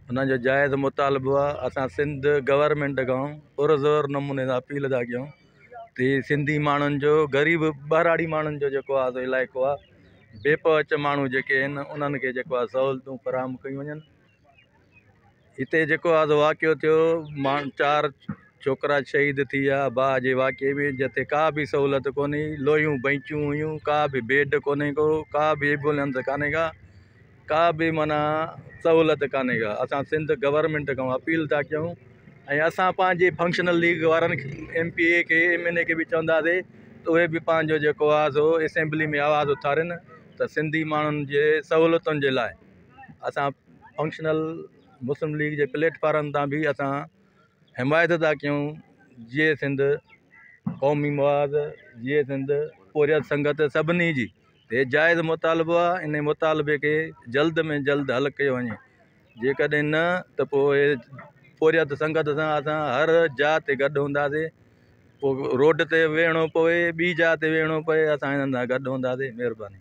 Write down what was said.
انهن جو جائز مطالبو آهي. اسان سنڌ گورنمينٽ کان پرزور نموني سان اپيل ٿا ڪيون ته هي سنڌي ماڻهن جو غريب ٻهراڙي ماڻهن جو جيڪو آهي سو علائقو آهي، بي پهچ ماڻهو جيڪي آهن انهن کي جيڪو آهي سهولتون فراهم ڪيون وڃن. هتي جيڪو آهي سو واقعو ٿيو، 4 ڇوڪرا شهيد ٿي ويا باهه جي واقعي ۾، جتي ڪا به سهولت ڪونهي، لوهيون بئنچون هيون، ڪا به بيڊ ڪونهي ڪو، ڪا به ايمبولينس ڪانهي ڪا، ڪا به معنيٰ سهولت ڪانهي ڪا. اسان سنڌ گورنمينٽ کان اپيل ٿا ڪيون ۽ اسان پنهنجي فنڪشنل ليگ وارن ايم پي اي کي ايم اين اي کي به چونداسي ته اهي به پنهنجو جيڪو آهي سو اسيمبلي ۾ آواز اٿارين ته سنڌي ماڻهن جي سهولتن جي لاء اسان فنڪشنل مسلم ليگ جي پليٽ فارم تان به اسان حمايت ٿا ڪيون. جيئي سنڌ قومي محاذ، جيئي سنڌ پورهيت سنگت، سڀني جي هي جائز مطالبو آهي. ان مطالبي کي جلد ۾ جلد حل ڪيو وڃي، جيڪڏهن نه ته پوء پورهيت سنگت سان اسان هر جاء تي گڏ هونداسين، پوء روڊ تي ويهڻو پوي، ٻي جاء تي ويهڻو پوي، اسان هنن سان گڏ هونداسين. مهرباني.